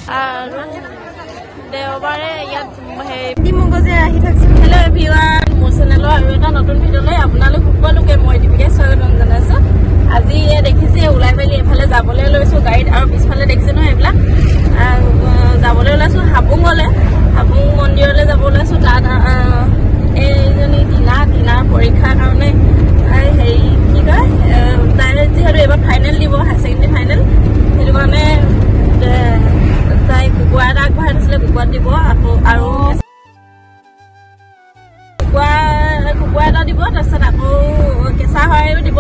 আৰু দেওবাৰে ইয়াত আহি থাকচোন। হেল্ল' এভৰিৱান, মোৰ চেনেলৰ আৰু এটা নতুন ভিডিঅ'লৈ আপোনালোক সকলোকে মই দীপিকাই স্বাগতম জনাইছোঁ। আজি দেখিছে ওলাই মেলি এইফালে যাবলৈ লৈছোঁ গাড়ীত, আৰু পিছফালে দেখিছে নহয় এইবিলাক যাবলৈ ওলাইছোঁ হাবুঙলৈ, হাবুং মন্দিৰলৈ যাব ওলাইছোঁ। তাত এইজনী টিনাৰ পৰীক্ষাৰ কাৰণে হেৰি কি কয়, তাই যিহেতু এইবাৰ ফাইনেল দিব, হায়াৰ ছেকেণ্ডেৰী ফাইনেল, সেইটো কাৰণে তাই কুকুৰা এটা আগবঢ়াই থৈছিলে, কুকুৰা দিব আকৌ, আৰু কুকুৰা এটা দিব, তাৰপিছত আকৌ কেঁচা শৰাইও দিব,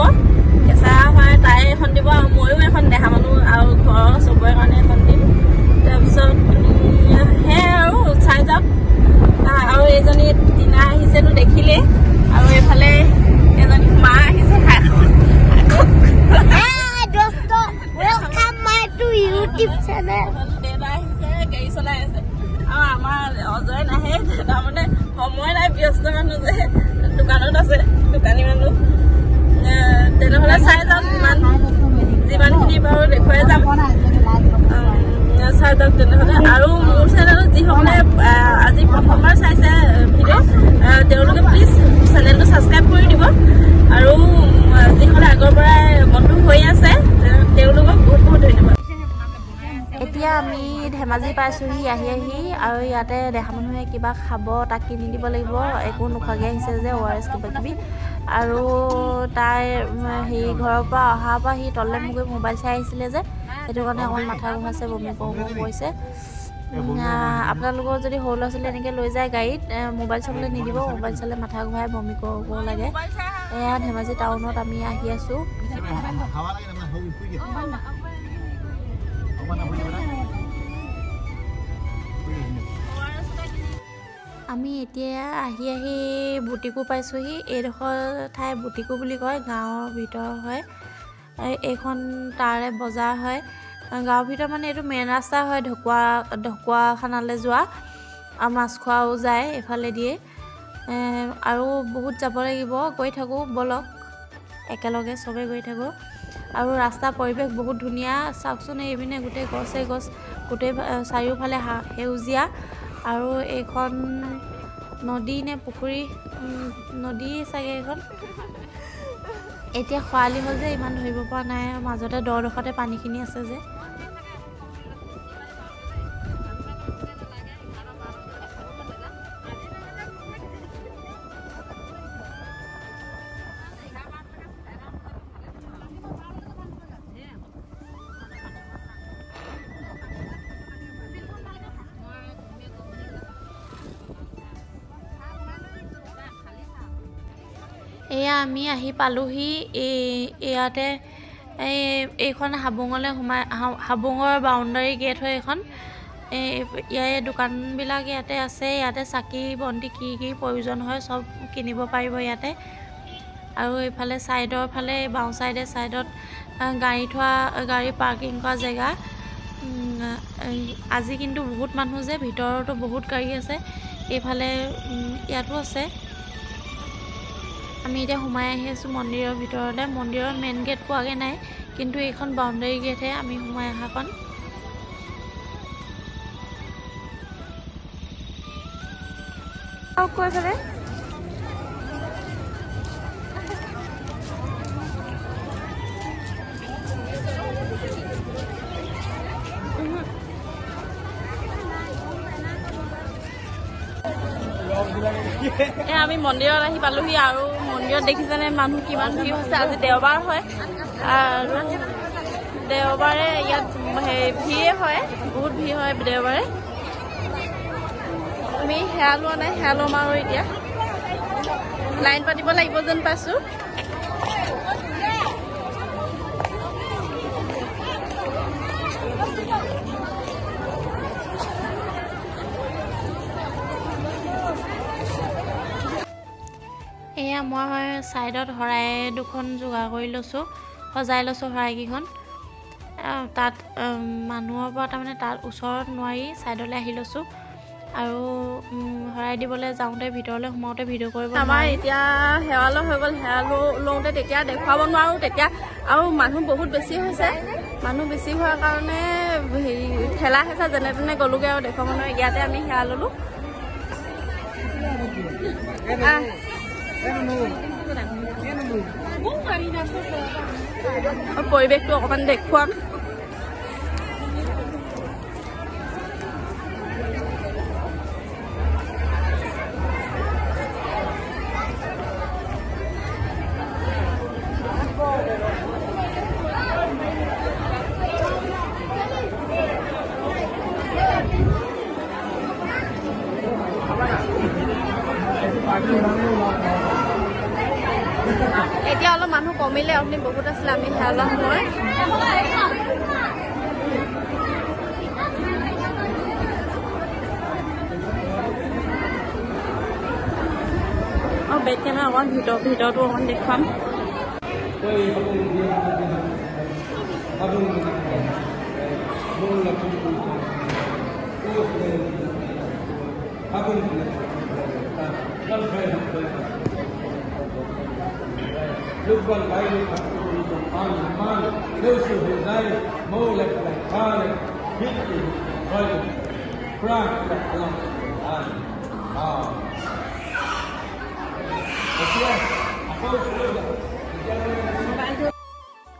কেঁচা শৰাই তাই এখন দিব আৰু ময়ো এখন দেহা মানুহ আৰু ঘৰৰ চবৰে কাৰণে এখন দিম। তাৰপিছত সেয়াই আৰু চাই যাওক। আৰু এইজনী টিনা আহিছেতো দেখিলেই, আৰু এইফালে এজনী মা আহিছে। দেউতা আহিছে, গাড়ী চলাই আছে। আৰু আমাৰ অজয় নাহে, তাৰমানে সময় নাই, ব্যস্ত মানুহ যে, দোকানত আছে, দোকানী মানুহ। তেনেহ'লে চাই যাওক, যিমানখিনি পাৰোঁ দেখুৱাই যাম, চাই যাওক তেনেহ'লে। আৰু মোৰ চেনেলত যিসকলে আজি প্ৰথমবাৰ চাইছে ভিডিঅ', তেওঁলোকে প্লিজ চেনেলটো ছাবস্ক্ৰাইব কৰি দিব, আৰু যিসকলে আগৰ পৰাই বন্ধু হৈ আছে তেওঁলোকক বহুত বহুত ধন্যবাদ। এতিয়া আমি ধেমাজি পাইছোঁহি আহি আহি, আৰু ইয়াতে দেহা মানুহে কিবা খাব তাক কিনি দিব লাগিব, একো নোখোৱাকৈ আহিছে যে, অ' আৰ এছ কিবা কিবি। আৰু তাই হেৰি ঘৰৰ পৰা অহাৰ পৰা সি তললৈ মোক গৈ মোবাইল চাই আহিছিলে যে, সেইটো কাৰণে অকণমান মাথা ঘূৰাইছে, বমি কৰোঁ কৰিছে। আপোনালোকৰ যদি সৰু ল'ৰা ছোৱালী এনেকৈ লৈ যায় গাড়ীত, মোবাইল চাবলৈ নিদিব, মোবাইল চালে মাথা ঘূৰাই বমি কৰোঁ লাগে। এয়া ধেমাজি টাউনত আমি আহি আছোঁ। আমি এতিয়া আহি আহি বুটিকু পাইছোঁহি। এইডোখৰ ঠাই বুটিকু বুলি কয়, গাঁৱৰ ভিতৰ হয় এইখন, তাৰে বজাৰ হয় গাঁৱৰ ভিতৰত, মানে এইটো মেইন ৰাস্তা হয় ঢকুৱাখানালৈ যোৱা, আৰু মাছ খোৱাও যায় এইফালে দিয়ে। আৰু বহুত যাব লাগিব, গৈ থাকোঁ ব'লক একেলগে চবেই গৈ থাকোঁ। আৰু ৰাস্তাৰ পৰিৱেশ বহুত ধুনীয়া, চাওকচোন এইপিনে গোটেই গছে গছ, গোটেই চাৰিওফালে সেউজীয়া। আৰু এইখন নদী নে পুখুৰী, নদী চাগে এইখন। এতিয়া খৰালি হ'ল যে ইমান ধৰিব পৰা নাই, মাজতে দৰডোখৰতে পানীখিনি আছে যে। এয়া আমি আহি পালোহি। এই ইয়াতে এই এইখন হাবুঙলৈ সোমাই, হাবুঙৰ বাউণ্ডাৰী গেট হয় এইখন। ইয়াৰে দোকানবিলাক ইয়াতে আছে, ইয়াতে চাকি বন্তি কি কি প্ৰয়োজন হয় চব কিনিব পাৰিব ইয়াতে। আৰু এইফালে ছাইডৰ ফালে বাওঁ ছাইডে ছাইডত গাড়ী থোৱা, গাড়ী পাৰ্কিং কৰা জেগা। আজি কিন্তু বহুত মানুহ যে, ভিতৰতো বহুত গাড়ী আছে, এইফালে ইয়াতো আছে। আমি এতিয়া সোমাই আহি আছোঁ মন্দিৰৰ ভিতৰলৈ। মন্দিৰৰ মেইন গেট পোৱাগৈ নাই, কিন্তু এইখন বাউণ্ডাৰী গেটহে আমি সোমাই অহাখন। আমি মন্দিৰত আহি পালোহি, আৰু মন্দিৰত দেখিছেনে মানুহ কিমান ভিৰ হৈছে। আজি দেওবাৰ হয়, আৰু দেওবাৰে ইয়াত ভিৰে হয়, বহুত ভিৰ হয় দেওবাৰে। আমি সেৱা লোৱা নাই, সেৱা ল'ম আৰু এতিয়া লাইন পাতিব লাগিব যেন পাইছোঁ। এয়া মই ছাইডত শৰাই দুখন যোগাৰ কৰি লৈছোঁ, সজাই লৈছোঁ শৰাইকেইখন। তাত মানুহৰ পৰা তাৰমানে তাত ওচৰত নোৱাৰি, ছাইডলৈ আহি লৈছোঁ। আৰু শৰাই দিবলৈ যাওঁতে ভিতৰলৈ সোমাওঁতে ভিডিঅ' কৰিব। আমাৰ এতিয়া সেৱা লৈ হৈ গ'ল। সেৱা লওঁতে তেতিয়া দেখুৱাব নোৱাৰোঁ, তেতিয়া আৰু মানুহ বহুত বেছি হৈছে। মানুহ বেছি হোৱাৰ কাৰণে হেৰি ঠেলা হেঁচা যেনে তেনে গ'লোগৈ আৰু দেখুৱাব নোৱাৰোঁ। ইয়াতে আমি সেৱা ল'লোঁ। পৰিৱেশটো অকণমান দেখুৱাম। এতিয়া অলপ মানুহ কমিলে, আপুনি বহুত আছিলে আমি সেৱা লোৱা সময়। বেক কেমেৰা অকণমান ভিতৰটো অকণমান দেখুৱাম।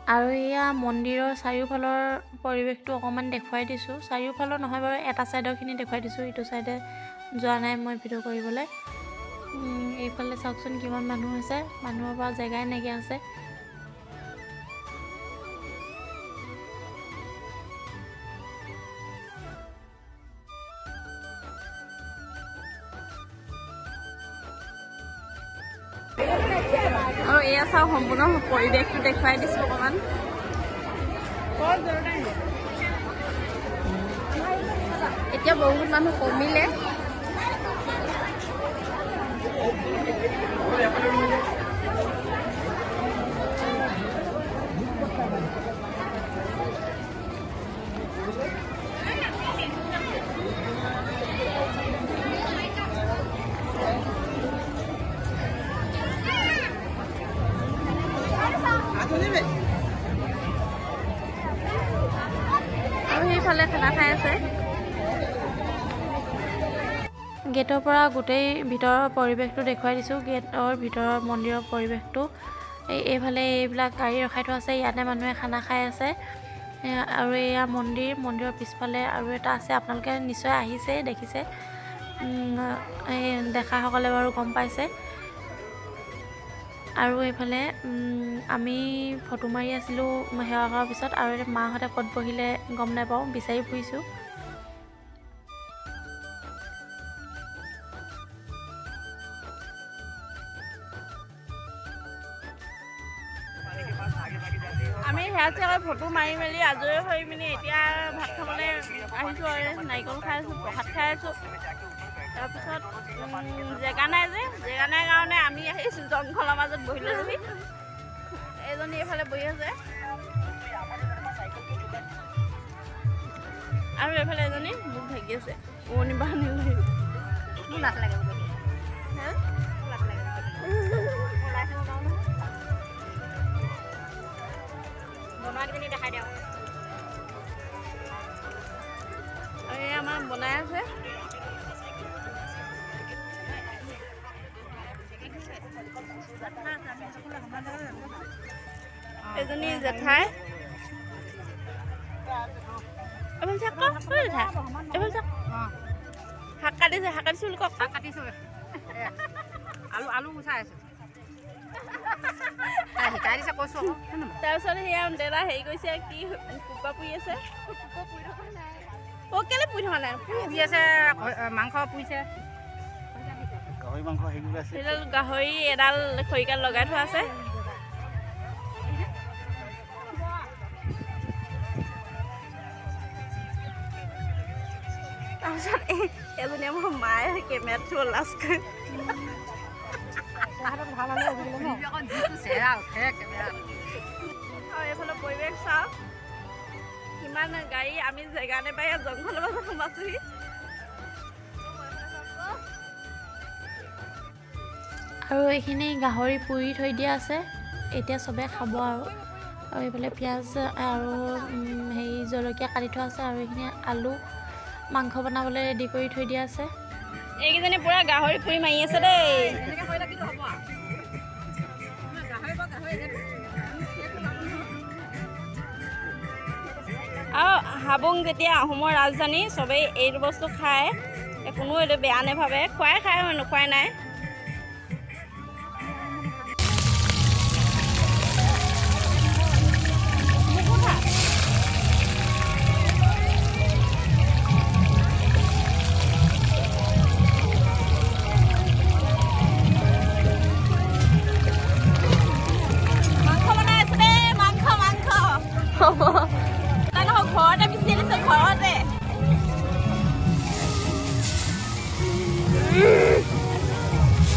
আৰু এয়া মন্দিৰৰ চাৰিওফালৰ পৰিৱেশটো অকণমান দেখুৱাই দিছোঁ। চাৰিওফালৰ নহয় বাৰু, এটা ছাইডৰখিনি দেখুৱাই দিছোঁ, ইটো ছাইডে যোৱা নাই মই ভিডিঅ' কৰিবলৈ। এইফালে চাওকচোন কিমান মানুহ হৈছে, মানুহৰ পৰা জেগাই নাইকিয়া হৈছে। আৰু এয়া চাওঁ সম্পূৰ্ণ পৰিৱেশটো দেখুৱাই দিছোঁ অকণমান। এতিয়া বহুত মানুহ কমিলে। আৰু সেইফালে খানা খাই আছে। গেটৰ পৰা গোটেই ভিতৰৰ পৰিৱেশটো দেখুৱাই দিছোঁ। গেটৰ ভিতৰৰ মন্দিৰৰ পৰিৱেশটো এইফালে এইবিলাক গাড়ী ৰখাই থোৱা আছে, ইয়াতে মানুহে খানা খাই আছে। আৰু এয়া মন্দিৰ, মন্দিৰৰ পিছফালে আৰু এটা আছে, আপোনালোকে নিশ্চয় আহিছে দেখিছে, এই দেখাসকলে বাৰু গম পাইছে। আৰু এইফালে আমি ফটো মাৰি আছিলোঁ সেৱা কৰাৰ পিছত। আৰু মাহঁতে ক'ত বহিলে গম নাপাওঁ, বিচাৰি ফুৰিছোঁ। আমি সেয়া চেয়া ফটো মাৰি মেলি আজৰি হৈ পিনি এতিয়া ভাত খাবলৈ আহিছোঁ আৰু নাৰিকল খাই আছোঁ, প্ৰসাদ খাই আছোঁ। তাৰপিছত জেগা নাই যে, জেগা নাই কাৰণে আমি আহিছোঁ জংঘলৰ মাজত বহি ল'লোহি। এজনী এইফালে বহি আছে আৰু এইফালে এজনী মোক ঢাকি আছে, উৰণি বাহনি লৈ। মোৰ লাজ লাগে। এই আমাৰ বনাই আছে। এজনী জেঠাই, শাক কাটিছে, শাক কাটিছো বুলি কওক। শাক কাটিছো, আলু আলু গুচাই আছো। তাৰপিছত সেয়া দেউতা হেৰি কৰিছে, কি কুকুৰা পুৰি আছে। অ কেলে পুৰি থকা নাই? পুৰি আছে, মাংস পুৰিছে, সেইডাল গাহৰি এডাল খৰিকাত লগাই থোৱা আছে। তাৰপিছত এজনী আমাৰ মায়ে কেমেৰাত থব লাজ কৰি। এইফালে পৰিৱেশ চাওক, কিমান গাড়ী, আমি জেগা নাপাই জংঘলৰ মাজত সোমাইছোহি। আৰু এইখিনি গাহৰি পুৰি থৈ দিয়া আছে, এতিয়া চবে খাব। আৰু আৰু এইফালে পিঁয়াজ আৰু হেৰি জলকীয়া কাটি থোৱা আছে। আৰু এইখিনি আলু মাংস বনাবলৈ ৰেডি কৰি থৈ দিয়া আছে। এইকেইজনী পুৰা গাহৰি পুৰি মাৰি আছে দেই। আৰু হাবুং যেতিয়া আহোমৰ ৰাজধানী, চবেই এইটো বস্তু খায়, কোনো এইটো বেয়া নাভাবে, খুৱাই খায়, নোখোৱাই নাই। ঘৰতে পিচি আনিছে, ঘৰতে।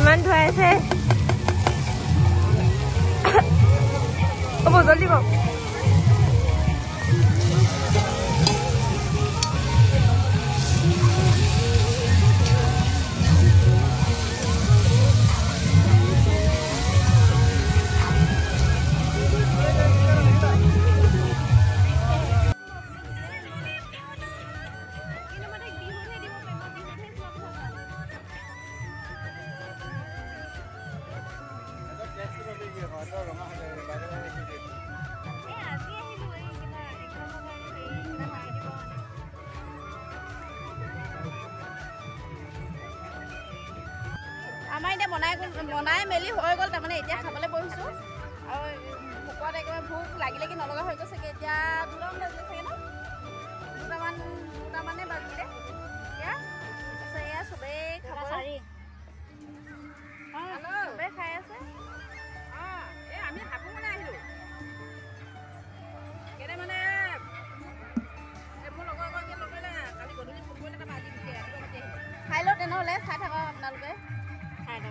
ইমান ধুৱাইছে, হ'ব জলদি কওক। আমাৰ এতিয়া বনাই মেলি হৈ গ'ল, তাৰমানে এতিয়া খাবলৈ বহিছোঁ। আৰু ভোকত একেবাৰে ভোক লাগি লাগি নলগা হৈ গৈছেগৈ। এতিয়া 2টামান বাজিলে চাগে ন, দুটামানে বাজিলে এতিয়া। তাৰপিছত এয়া চবেই খাব, চবেই খাই আছে। আমি হাবুঙলৈ আহিলোঁ কেলে মানে মোৰ লগৰ এগৰাকীয়ে লগ কৰিলে কালি গধূলি ফোন কৰিলে, তাৰপৰা আজি ৰাতিপুৱা মাতি আহিলোঁ। খাই লওঁ তেনেহ'লে, চাই থাকক আপোনালোকে।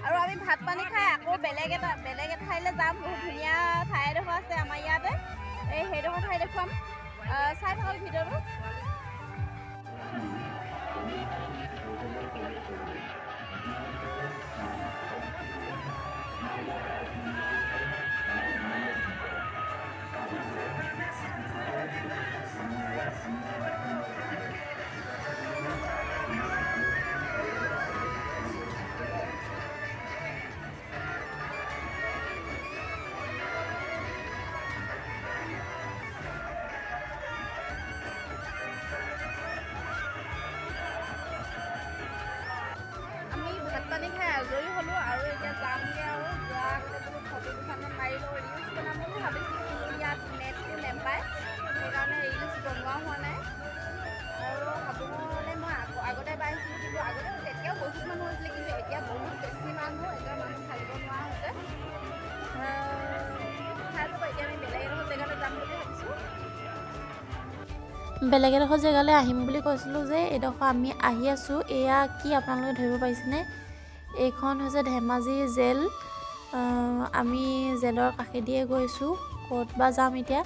আৰু আমি ভাত পানী খাই আকৌ বেলেগ এঠাইলৈ যাম। বহুত ধুনীয়া ঠাই এডোখৰ আছে আমাৰ ইয়াতে, এই সেইডোখৰ ঠাই দেখুৱাম, চাই থাকক ভিডিঅ'টো। পানী খাই আজৰি হ'লোঁ আৰু এতিয়া যামগৈ। আৰু যোৱাৰ আগতে বোলো ফটো দুখনমান মাৰি লওঁ, ৰিলচ বনাম বুলি ভাবিছিলোঁ, কিন্তু ইয়াত নেটটো নেপায়, সেইকাৰণে ৰিলচ বনোৱা হোৱা নাই। আৰু হাবুঙলৈ মই আগতে এবাৰ আহিছিলোঁ, কিন্তু আগতে তেতিয়াও বহুত মানুহ হৈছিলে, কিন্তু এতিয়া বহুত বেছি মানুহ, এতিয়া মানুহ থাকিব নোৱাৰা হৈছে। খাই যাব। এতিয়া আমি বেলেগ এডোখৰ জেগালৈ যাম বুলি ভাবিছোঁ। বেলেগ এডোখৰ জেগালৈ আহিম বুলি কৈছিলোঁ যে, এইডোখৰ আমি আহি আছোঁ। এয়া কি আপোনালোকে ধৰিব পাৰিছেনে? এইখন হৈছে ধেমাজি জেল। আমি জেলৰ কাষেদিয়ে গৈছোঁ, ক'ত বা যাম এতিয়া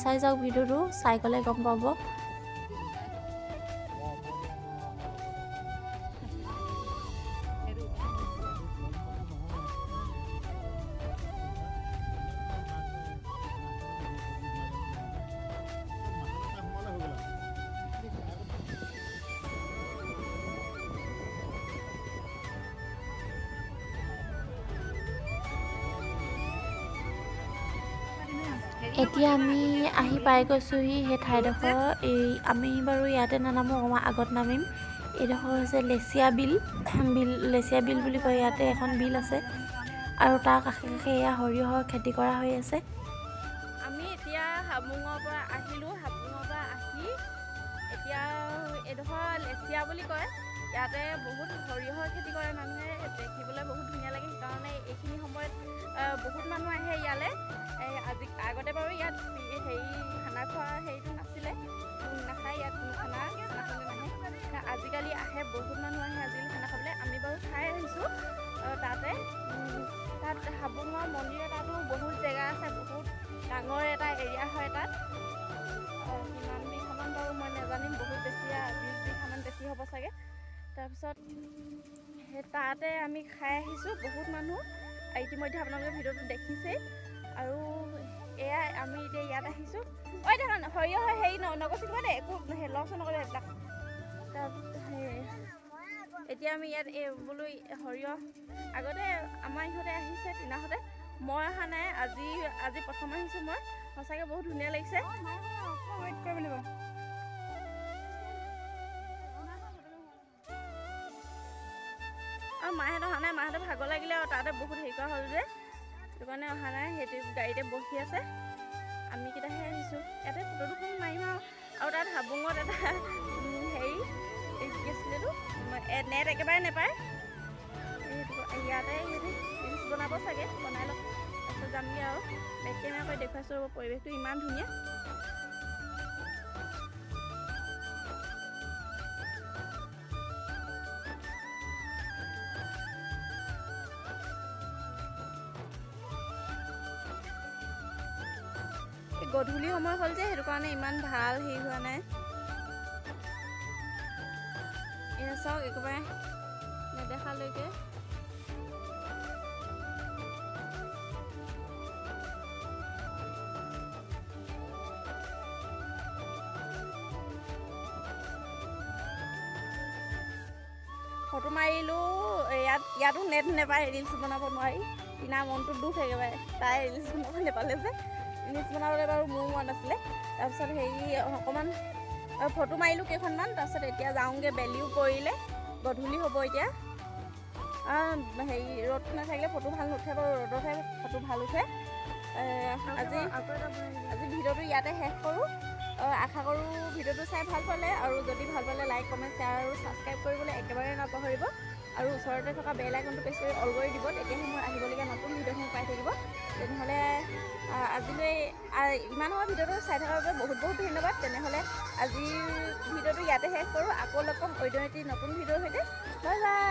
চাই যাওক ভিডিঅ'টো, চাই গ'লে গম পাব। এতিয়া আমি আহি পাই গৈছোঁহি সেই ঠাইডোখৰ। এই আমি বাৰু ইয়াতে নানামো, অকণমান আগত নামিম। এইডোখৰ হৈছে লেচিয়া বিল, লেচিয়া বিল বুলি কয়। ইয়াতে এখন বিল আছে আৰু তাৰ কাষে কাষে এয়া সৰিয়হৰ খেতি কৰা হৈ আছে। আমি এতিয়া হাবুঙৰ পৰা আহিলোঁ। হাবুঙৰ পৰা আহি এতিয়া এইডোখৰ লেচিয়া বুলি কয়। ইয়াতে বহুত সৰিয়হৰ খেতি কৰে মানুহে, দেখিবলৈ বহুত ধুনীয়া লাগে। সেইকাৰণে এইখিনি সময়ত বহুত মানুহ আহে ইয়ালৈ। আজি আগতে বাৰু ইয়াত হেৰি খানা খোৱা হেৰিটো নাছিলে, নাখায় ইয়াত কোনো খানা খাবলৈ নাহে। আজিকালি আহে, বহুত মানুহ আহে আজিকালি খানা খাবলৈ। আমি বাৰু খাই আহিছোঁ তাতে। তাত হাবুঙৰ মন্দিৰ তাতো বহুত জেগা আছে, বহুত ডাঙৰ এটা এৰিয়া হয় তাত। কিমান বিঘামান বাৰু মই নাজানিম, বহুত বেছি, 20 বিঘামান বেছি হ'ব চাগে। তাৰপিছত সেই তাতে আমি খাই আহিছোঁ। বহুত মানুহ ইতিমধ্যে আপোনালোকে ভিডিঅ'টো দেখিছেই। আৰু এয়া আমি এতিয়া ইয়াত আহিছোঁ। ঐ দেখোন সৰিয়হ হেৰি নগচিব দেই, একো লছ নকৰিব এইবিলাক। তাৰপিছত এতিয়া আমি ইয়াত এই বোলো সৰিয়হ আগতে আমাৰ ইহঁতে আহিছে, টিনাহঁতে, মই অহা নাই, আজি আজি প্ৰথম আহিছোঁ মই। সঁচাকৈ বহুত ধুনীয়া লাগিছে। আৰু মাহঁতে অহা নাই, মাহঁতে ভাগৰ লাগিলে আৰু তাতে বহুত হেৰি কৰা হ'ল যে, সেইটো কাৰণে অহা নাই। সেইটো গাড়ীতে বহি আছে, আমি কেইটাহে আহিছোঁ। ইয়াতে ফটো দুখন মাৰিম আৰু। আৰু তাত হাবুঙত এটা হেৰি কি আছিলে এইটো, নেট একেবাৰে নেপায়, সেইটো ইয়াতে সেইটো ৰিলচ বনাব চাগে, বনাই লওক, তাৰপিছত যামগৈ আৰু। বেক কেমেৰা কৰি দেখুৱাইছোঁ, পৰিৱেশটো ইমান ধুনীয়া। গধূলি সময় হ'ল যে, সেইটো কাৰণে ইমান ভাল হেৰি হোৱা নাই। এয়া চাওক একেবাৰে নেদেখালৈকে। ফটো মাৰিলোঁ, ইয়াত ইয়াতো নেট নাপায়, ৰিলচ বনাব নোৱাৰি। টিনা মনটো দুখ একেবাৰে, তাই ৰিলচ বনাব নাপালে যে। ৰিলচ বনাবলৈ বাৰু মোৰ মন আছিলে। তাৰপিছত হেৰি অকণমান ফটো মাৰিলোঁ কেইখনমান। তাৰপিছত এতিয়া যাওঁগৈ, বেলিও পৰিলে, গধূলি হ'ব এতিয়া। হেৰি ৰ'দ নাথাকিলে ফটো ভাল নুঠে বাৰু, ৰ'দতহে ফটো ভাল উঠে। আজি আজি ভিডিঅ'টো ইয়াতে শেষ কৰোঁ। আশা কৰোঁ ভিডিঅ'টো চাই ভাল পালে, আৰু যদি ভাল পালে লাইক, কমেণ্ট, শ্বেয়াৰ আৰু ছাবস্ক্ৰাইব কৰিবলৈ একেবাৰে নাপাহৰিব। আৰু ওচৰতে থকা বেল আইকনটো প্ৰেছ কৰি অল কৰি দিব, তেতিয়াহে মোৰ আহিবলগীয়া নতুন ভিডিঅ'সমূহ পাই থাকিব। তেনেহ'লে আজিলৈ ইমান সময় ভিডিঅ'টো চাই থকাৰ বাবে বহুত বহুত ধন্যবাদ। তেনেহ'লে আজিৰ ভিডিঅ'টো ইয়াতে শেষ কৰোঁ। আকৌ লগ পাম অন্য এটি নতুন ভিডিঅ'ৰ সৈতে। Bye bye.